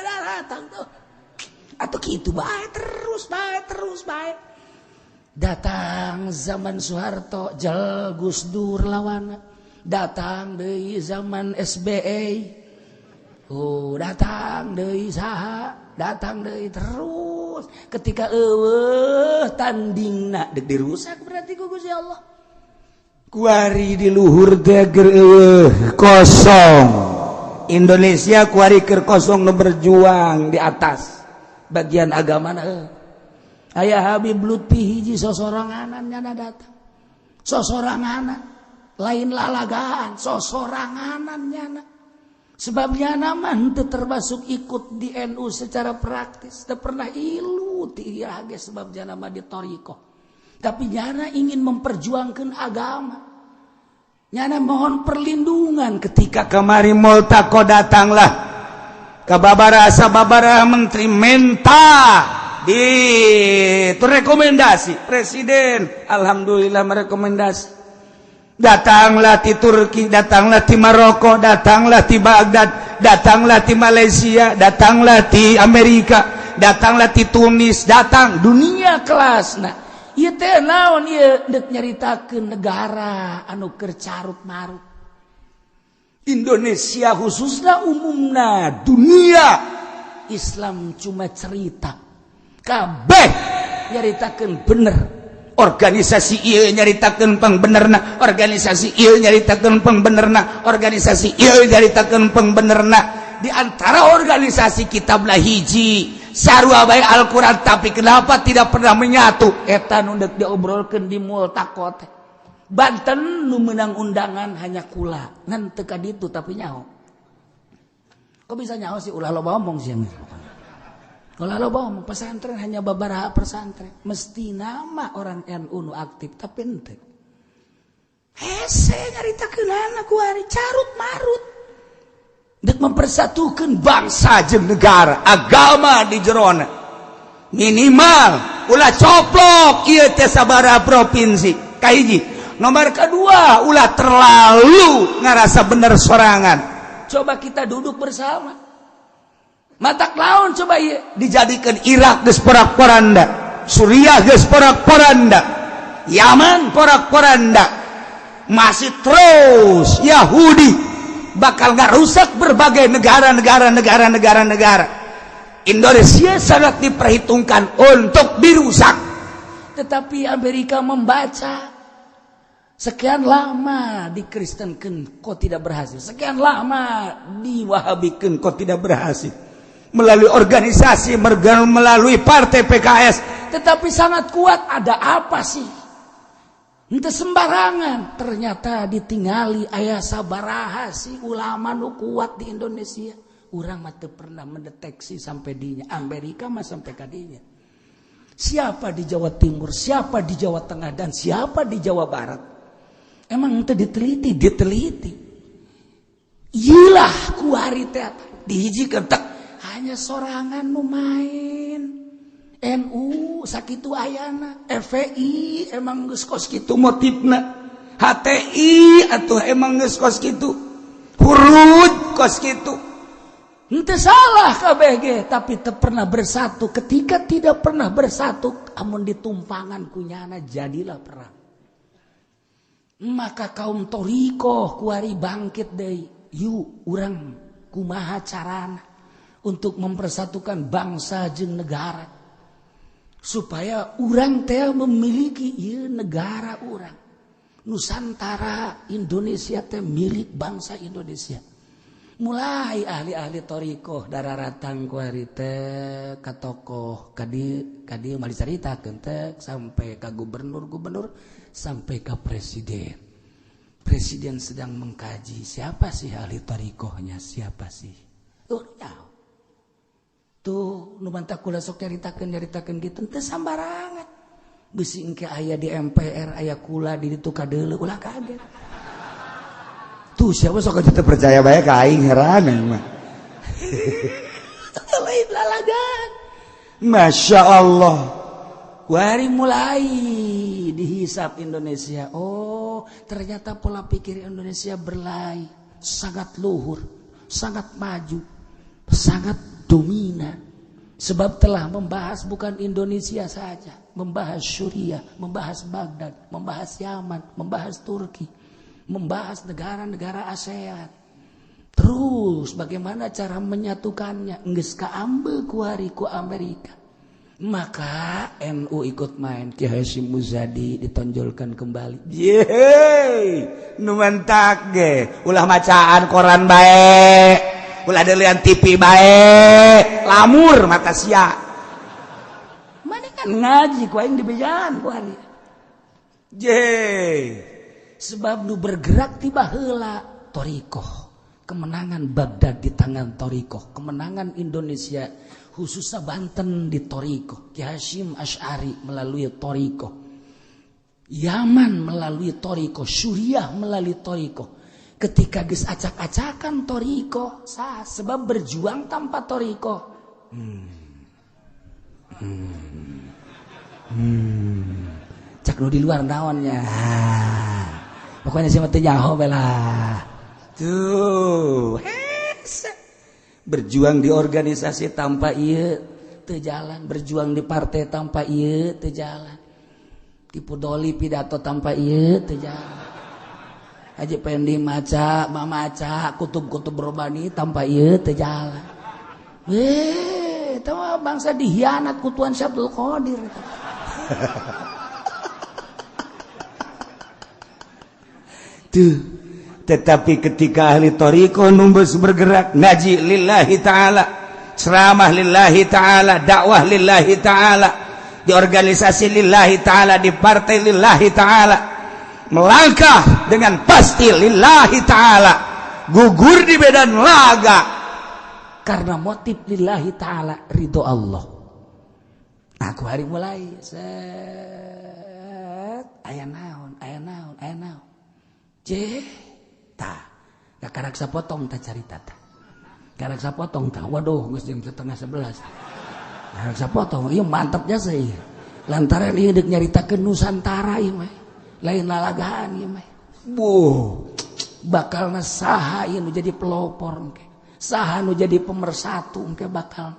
B: Datang tuh. Atau gitu bae terus bae terus bae. Datang zaman Soeharto jel Gus Dur lawan. Datang deui zaman SBY. Oh, datang deui saha, datang deui terus. Ketika eueuh tandingna dek dirusak berarti ku Gusti Allah.
A: Kuari di luhur teh keur eueuh kosong. Indonesia kuari keur kosong nu berjuang di atas
B: bagian agama na aya Habib Lutfi hiji sosoranganan nyana datang, sosoranganan, lain lalagaan, sosoranganan nyana, sebab nyana mah henteu termasuk ikut di NU secara praktis, teu pernah ilu ti ge sebab nyana mah di thoriqoh, tapi nyana ingin memperjuangkan agama, nyana mohon perlindungan.
A: Ketika kemari Multaqo datanglah ke babara sababara menteri menta. Di itu rekomendasi presiden, alhamdulillah merekomendasi. Datanglah di Turki, datanglah di Maroko, datanglah di Baghdad, datanglah di Malaysia, datanglah di Amerika, datanglah di Tunis, datang dunia kelas. Nah, ieu teh naon ieu deuk nyaritakeun negara anu keur carut marut. Indonesia khususnya, umumna dunia Islam cuma cerita kabeh nyaritakeun bener. Organisasi ieu nyaritakeun pangbenerna, organisasi ieu nyaritakeun pangbenerna, organisasi ieu nyaritakeun pangbenerna. Di antara organisasi kitablah hiji, sarua bae Al-Qur'an, tapi kenapa tidak pernah menyatu? Eta nu deuk diobrolkeun di multaqo teh. Banten nu menang undangan hanya kula, ngan teu ka ditu, tapi nyaho. Kok bisa nyaho sih? Ulah loba omong sih. Ulah loba omong. Pesantren hanya beberapa pesantren. Mesti nama orang NU nu aktif, tapi ente. Hese nyaritakeun ku hari carut marut. Dek mempersatukan bangsa jeung negara, agama di jerona. Minimal ulah coplok ieu teh sabaraha provinsi. Kahiji. Nomor kedua, ulah terlalu ngerasa bener sorangan. Coba kita duduk bersama. Matak laun coba ieu dijadikan Irak geus porak-poranda, Suriah geus porak-poranda, Yaman porak-poranda. Masih terus Yahudi bakal ngarusak berbagai negara-negara, negara-negara, negara. Indonesia sangat diperhitungkan untuk dirusak. Tetapi Amerika membaca, sekian lama dikristenkan kok tidak berhasil, sekian lama diwahabikan kok tidak berhasil, melalui organisasi, melalui partai PKS, tetapi sangat kuat. Ada apa sih? Ente sembarangan. Ternyata ditinggali aya sabaraha sih ulama nu kuat di Indonesia. Urang mah teu pernah mendeteksi sampai dinya. Amerika mah sampai kadinya. Siapa di Jawa Timur, siapa di Jawa Tengah, dan siapa di Jawa Barat? Emang itu diteliti, diteliti. Iyalah kuari teh dihijikeun tek hanya sorangan nu main. NU sakitu ayana, FPI emang geus kos kitu motifna. HTI atuh emang geus kos kitu. Hurud kos kitu. Henteu salah KBG, tapi teu pernah bersatu. Ketika tidak pernah bersatu, amun ditumpangan kunyana jadilah perang. Maka kaum thoriqoh kuari bangkit deui. Yuk, urang kumaha carana untuk mempersatukan bangsa jeung negara supaya urang teh memiliki ieu negara urang Nusantara. Indonesia teh milik bangsa Indonesia. Mulai ahli-ahli thoriqoh daratang kuari teh ka tokoh kadi kadi mah dicaritakeun teh sampai ka gubernur-gubernur, sampai ke presiden. Presiden sedang mengkaji siapa sih ahli thoriqohnya, siapa sih. Tuh ya, tuh nu mantak kula sok nyaritakeun nyaritakeun gitu teu sambarangan. Bisi engke aya di MPR aya kula di ditu kadeuleu, ulah kaget.
C: Tuh siapa sok aja percaya bae ka aing, heran mah.
A: Lain lalagan.
C: Masya Allah.
A: Wari mulai dihisap Indonesia. Oh, ternyata pola pikir Indonesia berlai, sangat luhur, sangat maju, sangat dominan. Sebab telah membahas bukan Indonesia saja, membahas Suriah, membahas Baghdad, membahas Yaman, membahas Turki, membahas negara-negara ASEAN. Terus bagaimana cara menyatukannya? Geus kaambe kuari ku Amerika. Maka NU ikut main. Ki Hasyim Muzadi ditonjolkan kembali.
C: Yeay, nu mantak ge ulah macaan koran bae, ulah delian TV bae, lamur mata sia.
A: Mana kan ngaji ku aing dibejaan ku hari.
C: Yeay.
A: Sebab nu bergerak tiba heula thoriqoh. Kemenangan Baghdad di tangan thoriqoh, kemenangan Indonesia khususnya Banten di thoriqoh, Ki Hasyim Asy'ari melalui thoriqoh, Yaman melalui thoriqoh, Suriah melalui thoriqoh. Ketika geus acak-acakan thoriqoh, sah, sebab berjuang tanpa thoriqoh.
B: Cak nu di luar naonnya. Pokoknya sih mah teu nyaho bae lah.
A: Tuh, hese. Berjuang di organisasi
B: tanpa ieu teu jalan, berjuang di partai tanpa ieu teu jalan. Tipu doli pidato tanpa ieu teu jalan. Haji Pendi maca, mamaca kutub-kutub robani tanpa ieu teu jalan. Teu bangsa dihianat ku Tuan Syekh Abdul Qadir.
A: Tuh, tetapi ketika ahli thariqah numbus bergerak ngaji lillahi ta'ala, ceramah lillahi ta'ala, dakwah lillahi ta'ala, di organisasi lillahi ta'ala, di partai lillahi ta'ala, melangkah dengan pasti lillahi ta'ala, gugur di medan laga
B: karena motif lillahi ta'ala, ridho Allah. Aku hari mulai set aya naon, aya naon, aya naon. Ceh, tah, karak sapotong tah carita tah. Karak sapotong tah, waduh geus jam 10:30. Karak sapotong, ieu mantep jasa ieu. Lantaran ieu deuk nyaritakeun Nusantara ieu mah. Lain lalagaan ieu mah. Buh, bakalna saha ieu nu jadi pelopor engke. Saha nu jadi pemersatu engke bakal.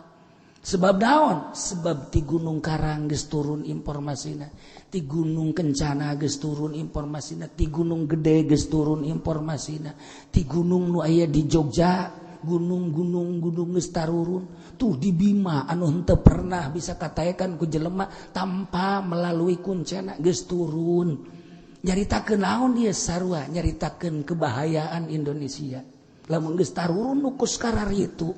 B: Sebab naon? Sebab ti Gunung Karang geus turun informasina, ti Gunung Kencana geus turun informasina, ti Gunung Gede geus turun informasina, ti gunung nu aya di Jogja, gunung-gunung gunung geus tarurun, tuh di Bima anu henteu pernah bisa kataekan ku jelema tanpa melalui kuncena geus turun. Nyaritakeun naon ieu sarua? Nyaritakeun kebahayaan Indonesia. Lamun geus tarurun nu kos kararitu,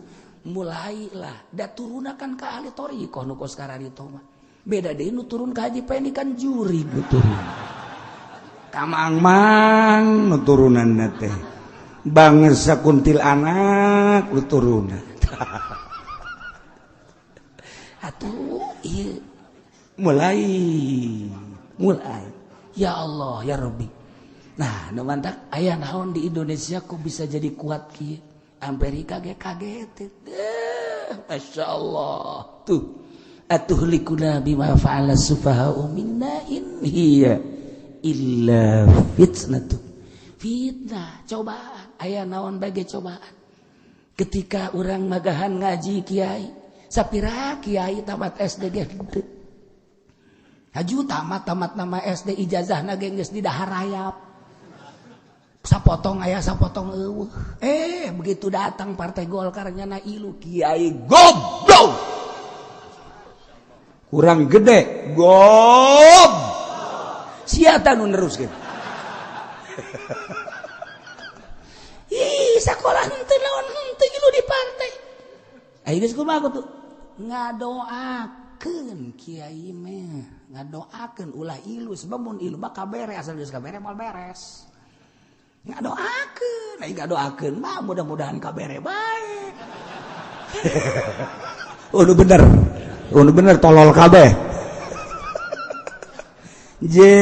B: mulailah da turunakan ka ahli thariqah nu kos kararitu mah. Beda deui nu turun ka Haji Pendi kan juri nu turun.
A: Kamang-mang nu turunanna teh. Bangsa kuntilanak nu turunan.
B: Atuh ieu
A: mulai
B: ya Allah ya Rabbi. Nah, nu mantak aya naon di Indonesia kok bisa jadi kuat kieu? Amerika ge kaget. Masya Allah. Tuh. Atuhlikuna bima fa'ala sufaha'u minna in hiya illa fitnatu. Fitnah, cobaan. Aya naon bage cobaan. Ketika urang magahan ngaji kiai, sapira kiai tamat SD ge henteu. Haju tamat nama SD ijazahna ge geus didahar rayap. Sapotong aya sapotong eueuh. Begitu datang Partai Golkar nyana ilu kiai goblok.
A: Kurang gede gob. Sia tah nu neruskeun.
B: Ih, sakola henteu naon henteu ilu di partai. Ayo geus kumaha tuh? Ngadoakeun kiai mah, ngadoakeun ulah ilu sebab mun ilu mah kabere asal geus kabere moal beres. Ngadoakeun, aya ngadoakeun mah mudah-mudahan kabere bae.
A: Oh, nu bener. Oh, nu bener tolol kabeh. Je,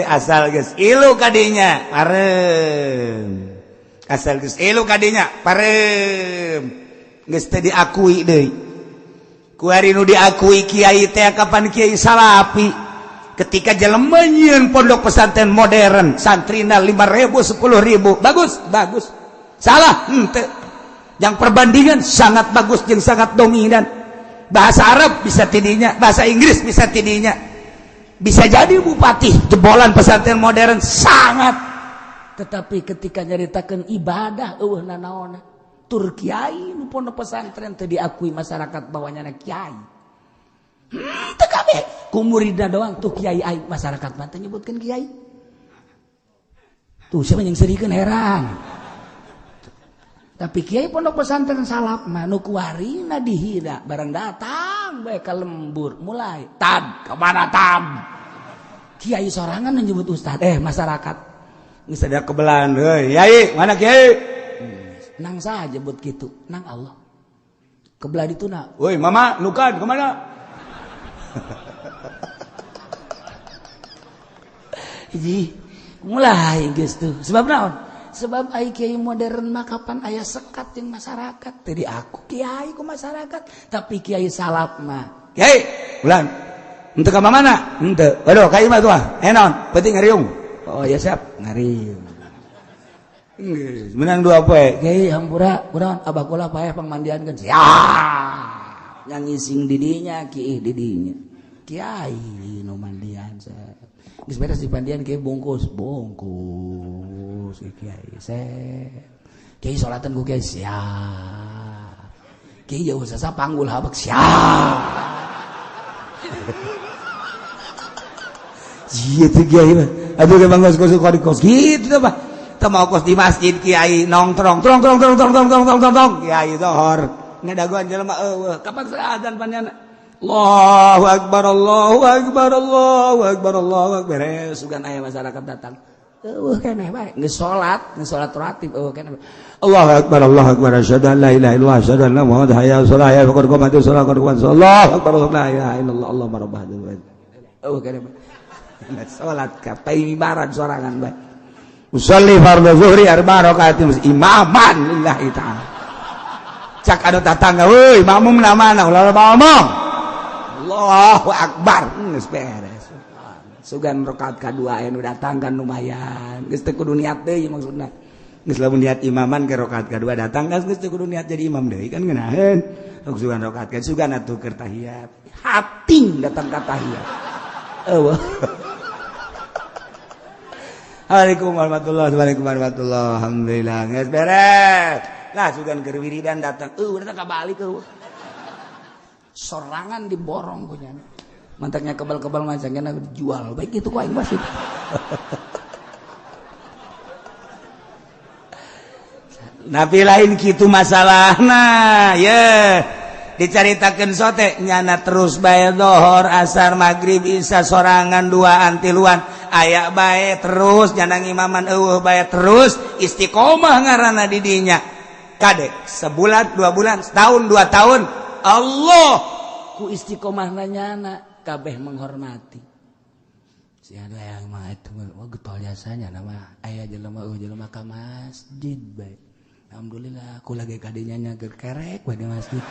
A: asal geus ilu kadinya, parem. Asal geus ilu kadinya, parem. Geus teu diakui deui. Kuari nu diakui kiai teh kapan kiai salapi. Ketika jelema nyieun pondok pesantren modern, santrina 5.000 10.000, bagus, bagus. Salah, henteu. Yang perbandingan sangat bagus jeung sangat dominan. Bahasa Arab bisa tidinya, bahasa Inggris bisa tidinya. Bisa jadi bupati jebolan pesantren modern sangat.
B: Tetapi ketika nyaritakeun ibadah eueuh nanaona. Tur kiai nu pondok pesantren teu diakui masyarakat bahwa nyana kiai. Teu kabeh ku muridna doang tuh kiai aing masyarakat mah teu nyebutkeun kiai. Tuh siapa yang serikeun heran. Tapi kiai pondok pesantren salaf mah nu kuarina dihina barang datang bae ka lembur mulai tad kemana tad. Kiai sorangan nyebut ustad masyarakat
A: geus ada kebelan heuy yai mana kiai
B: nang saha nyebut kitu nang Allah kebelah dituna
A: woi mama nukan kemana.
B: Hiji mulai geus tuh sebab naon? Sebab ai kiai modern mah kapan aya sekat jeung masyarakat. Teu diaku kiai ku masyarakat, tapi kiai salaf mah
A: kiai Ulang. Henteu ka mana? Henteu. Aduh, ka imah tuh ah. Naon? Penting ngariung. Oh ya siap, ngariung. Geus, menang 2 poe.
B: Kiai hampura, kunaon abah kula paeh pangmandiankeun. Siap. Yang ngising didinya, kiih didinya. Kiai nu mandian set. Geus beres dipandian kiai bungkus, bungkus kiai set. Kiai salatan ku kiai siap. Kiai jauh sasa panggul habek siap.
A: Iya tuh kiai mah. Aduh ke bangos kos kos gitu tuh bah. Teu mau kos di masjid kiai nongtrong trong trong trong trong trong trong trong trong trong kiai zohor. Ngadagoan jelema eueuh kapan azan panjana. Allahu akbar Allahu akbar Allahu akbar Allahu akbar. Beres sugan aya masyarakat datang.
B: Eueuh keneh bae geus salat ratib eueuh keneh.
A: Allahu akbar Allahu akbar asyhadu an la ilaha illallah asyhadu anna muhammadan hayya 'alas shalah ya qad qamatis shalah qad qamatis Allahu akbar la ilaha illallah Allahumma rabb hadzal bait.
B: Eueuh keneh bae. Salat ka paimibaran sorangan bae.
A: Usolli fardhu zuhri arba rakaatin imaman lillahi ta'ala. Cak anu tatangga euy makmum na mana ulah loba omong. Allahu akbar geus beres.
B: Sugan rakaat kadua aya nu datang kan lumayan. Geus teu kudu niat deui maksudna.
A: Geus lamun niat imaman ke rakaat kadua datang kan geus teu kudu niat jadi imam deui kan ngeunaheun. Sok sugan rakaat kan sugan atuh keur tahiyat.
B: Hating datang ka tahiyat. Eueuh.
A: Assalamualaikum warahmatullahi wabarakatuh. Alhamdulillah geus beres. Lah sugan keur wiridan datang.
B: Eueuh datang ka balik eueuh. Sorangan diborong punya. Mantaknya kebal-kebal macamnya dijual. Baik itu ku aing masih.
A: Nabi lain kitu masalahna. Ye. Dicaritakeun sote nyana terus bae dohor asar maghrib isya sorangan duaan tiluan aya bae terus nyana ngimaman eueuh bae terus istiqomah ngaranna di dinya. Kade sebulan 2 bulan setahun 2 tahun Allah
B: ku istiqomahna nyana kabeh menghormati. Si ada yang mah itu wah getol jasanya nama aya jelema eueuh jelema ka masjid bae. Alhamdulillah aku lagi kadinya nyager kerek bae di masjid.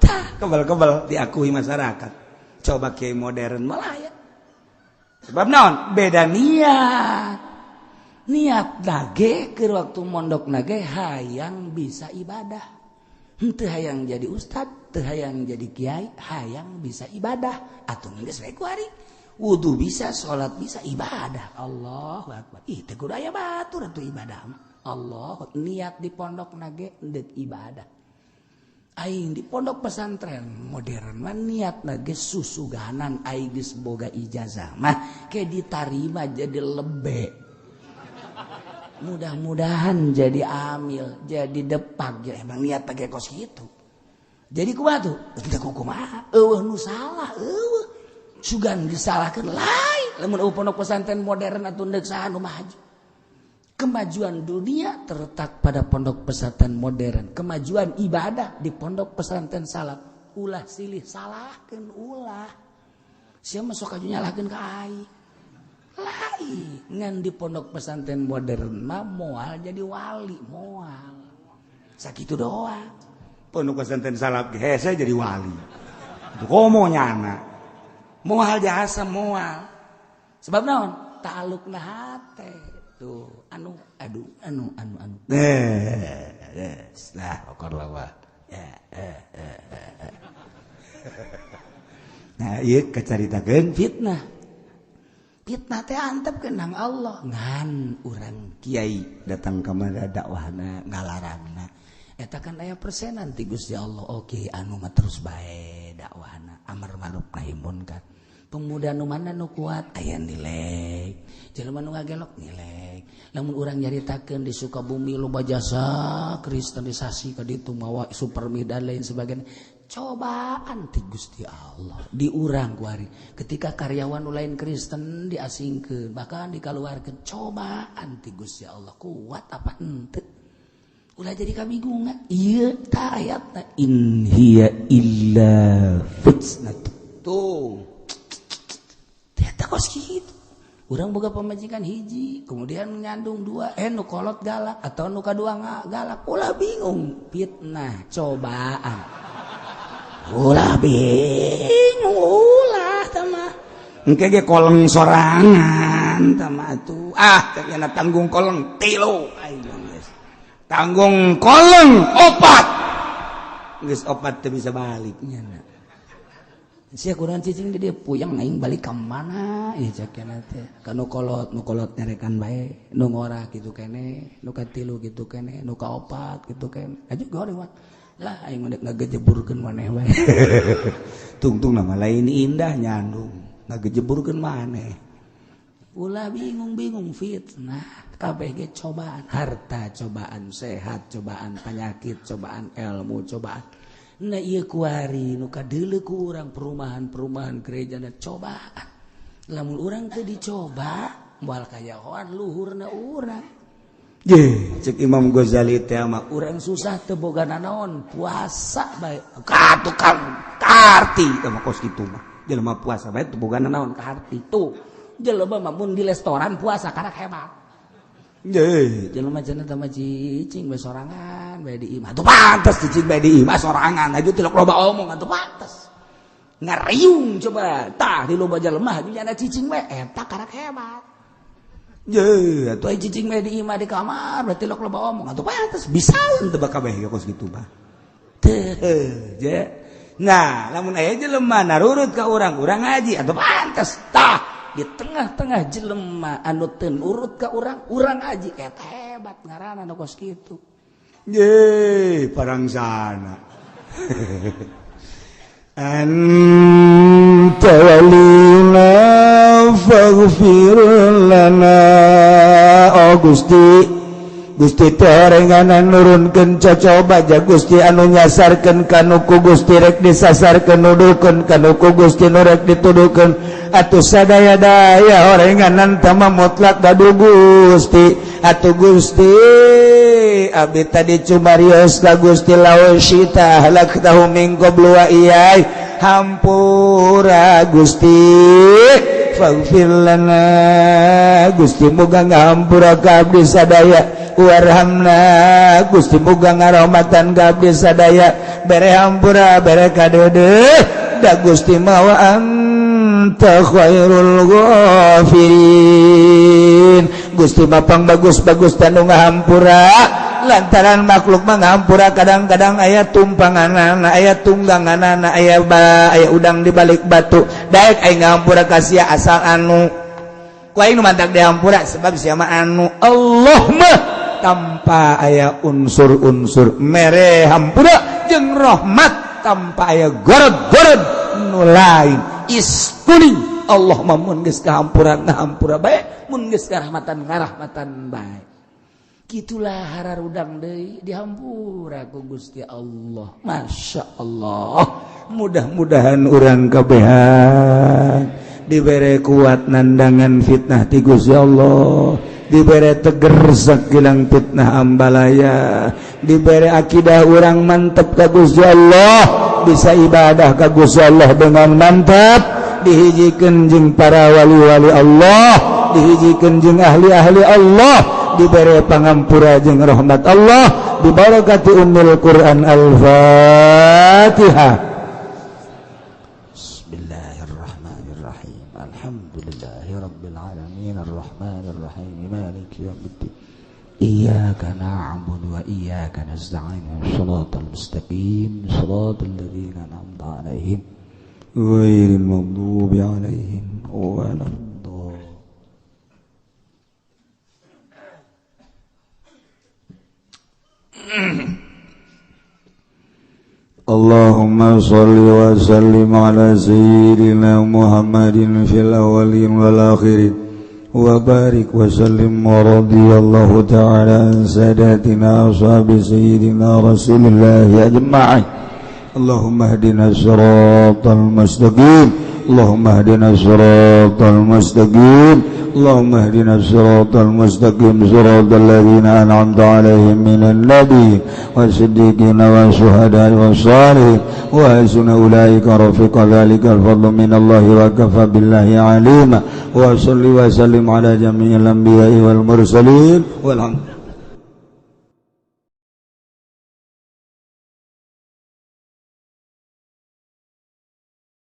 A: Tah kebal-kebal diakui masyarakat. Coba kiai modern malah ya. Sebab naon? Beda niat.
B: Niat nage keur waktu mondok nage hayang bisa ibadah. Henteu hayang jadi ustad, teu hayang jadi kiai, hayang bisa ibadah. Atuh geus we ku ari. Wudu bisa, salat bisa, ibadah. Allahu akbar. Ih teu kudu aya batur atuh ibadah mah. Allah niat di pondok nage deuk ibadah. Aing di pondok pesantren modern mah niat nage susuganan aing geus boga ijazah mah ke ditarima jadi lebe. Mudah-mudahan jadi amil, jadi depak. Ya, emang niat nage kos kitu. Jadi kumaha tuh? Teu kumaha? Eueuh nu salah, eueuh. Sugan disalahkeun lain. Lamun eueuh pondok pesantren modern atuh deuk saha nu maju. Kemajuan dunia terletak pada pondok pesantren modern. Kemajuan ibadah di pondok pesantren salaf. Ulah silih salahkeun ulah. Sia mah sok aju nyalahkeun ka aing. Lain ngan di pondok pesantren modern mah moal jadi wali, moal. Sakitu doang.
A: Pondok pesantren salaf hese jadi wali. Komo nyana.
B: Moal jasa moal. Sebab naon? Ta'alukna hate. Tuh, anu aduh anu anu anu.
A: Lah okor lawa. Nah, ieu kacaritakeun
B: fitnah. Fitnah teh antep kenang Allah ngan urang
A: kiai datang ka mana dakwahna ngalarangna.
B: Eta kan aya persenan ti Gusti Allah. Oke, anu mah terus bae dakwahna amar ma'ruf nahi munkar. Pemuda nu mana nu kuat aya nilai, jelema nu ngagelok nilai. Lamun urang nyaritakeun di Sukabumi loba jasa kristenisasi ka ditu mawa supermi dan lain sebagainya. Cobaan ti Gusti Allah di urang kuari. Ketika karyawan nu lain Kristen diasingkeun bahkan dikaluarkeun, cobaan ti Gusti Allah kuat apa henteu. Ulah jadi kabingungan. Ieu ta ayatna
A: in hiya illa fitnah. Tuh
B: ternyata kos kitu. Urang boga pamajikan hiji, kemudian nyandung dua, nu kolot galak atau nu kadua galak, ulah bingung, fitnah cobaan. Ulah bingung, ulah tama.
A: Engke ge koleng sorangan tama atuh. Ah, ternyata tanggung koleng tilu. Ayo geus. Tanggung koleng opat. Geus opat teu bisa balik nya.
B: Sia kurang cicing di dia puyeng aing balik ka mana ieu cek cenah teh. Ka nu kolot, nu kolot nyarekan bae, nu ngora kitu keneh, nu katilu kitu keneh, nu kaopat kitu keneh. Aju goreng mah. Lah aing mah ngagejeburkeun maneh bae.
A: Tungtung nama lain indah nyandung, ngagejeburkeun maneh.
B: Ulah bingung-bingung fitnah, kabeh ge cobaan, harta cobaan, sehat cobaan, penyakit cobaan, ilmu cobaan. Nah ieu kuari nu kadeuleu ku urang perumahan-perumahan gereja na cobaan. Lamun urang teu dicoba, moal kayahoan luhurna urang.
A: Ye, cek Imam Ghazali teh mah
B: urang susah teu boga nanaon, puasa bae.
A: Ka tukang kaarti teh mah kos kitu mah. Jelema puasa bae teu boga nanaon
B: kaarti tuh. Jelema mah mun di restoran puasa karak hebat.
A: Ye,
B: jelema cenah teh mah cicing bae sorangan bae di imah.
A: Atuh pantes cicing bae di imah sorangan, aju tilok loba omong
B: atuh pantes. Ngariung coba tah di loba jelema aju nyana cicing bae eta karak hebat.
A: Ye,
B: atuh aya cicing bae di imah di kamar bae tilok loba omong atuh pantes
A: bisa teu bakal bae kos kitu mah. Teu, je. Nah, lamun aya jelema narurut ka urang, urang ngaji atuh pantes tah.
B: Di tengah-tengah jelema anu teu nurut ka urang, urang ngaji eta hebat ngaranna nu kos kitu.
A: Ye, parangsana. Anta walina faghfir lana. Oh Gusti, Gusti teh orenganan nurunkeun cocoba ja Gusti anu nyasarkeun kanu ku Gusti rek disasarkeun nuduhkeun kanu ku Gusti nu rek dituduhkeun atuh sadaya-daya orenganan tama mutlak gaduh Gusti atuh Gusti abdi tadi cumarios ka Gusti laosyita halaktahu min qablu wa iyai hampura Gusti faghfir lana Gusti muga ngahampura ka abdi sadaya warhamna Gusti muga ngarahmatan ka abdi sadaya bere hampura bere kadeudeuh da Gusti mawa anta khairul ghafirin. Gusti mapang bagus-bagus tanu ngahampura lantaran makhluk mah ngahampura kadang-kadang aya tumpanganana aya tungganganana aya aya udang di balik batu daek aing ngahampura ka sia asal anu ku aing nu mantak dihampura sebab sia mah anu Allah mah tanpa aya unsur-unsur mere hampura jeung rahmat tanpa aya gorod-gorod nu lain iskuning Allah mah mun geus kahampura ngahampura bae
B: mun geus karahmatan ngarahmatan bae. Kitulah hararudang deui dihampura ku Gusti Allah. Masya Allah.
A: Mudah-mudahan urang kabehan dibere kuat nandangan fitnah ti Gusti Allah, dibere teger sakilang fitnah ambalaya, dibere akidah urang mantep ka Gusti Allah, bisa ibadah ka Gusti Allah dengan mantap, dihijikeun jeung para wali-wali Allah, dihijikeun jeung ahli-ahli Allah, diberi pangampura jeung rahmat Allah, dibarakati ummul Quran. Al-Fatihah.
B: Bismillahirrahmanirrahim. Alhamdulillahirabbil alamin arrahmanirrahim maliki yaumiddin. Iyyaka na'budu wa iyyaka nasta'in. Shiratal mustaqim, shiratal ladzina an'amta 'alaihim
A: ghairil maghdubi 'alaihim waladdallin. Allahumma sholli wa sallim ala sayyidina Muhammadin fil awwalin wal akhirin wa barik wa sallim wa radiyallahu ta'ala an sadatina ashabi sayyidina Rasulillahi ajma'in. Allahumma hdina siratal mustaqim, Allahumma hdina siratal mustaqim, Allahumma hdina siratal mustaqim, siratal ladzina an'amta 'alaihim minan nabiyyin wasiddiqina wasyuhada'i wassalihin wa hasuna ulaika rafiqa dzalikal fadlu minallahi wa kafa billahi 'alima. Wa salli wa sallim ala jami'il anbiya'i wal mursalin. Walhamdulillah.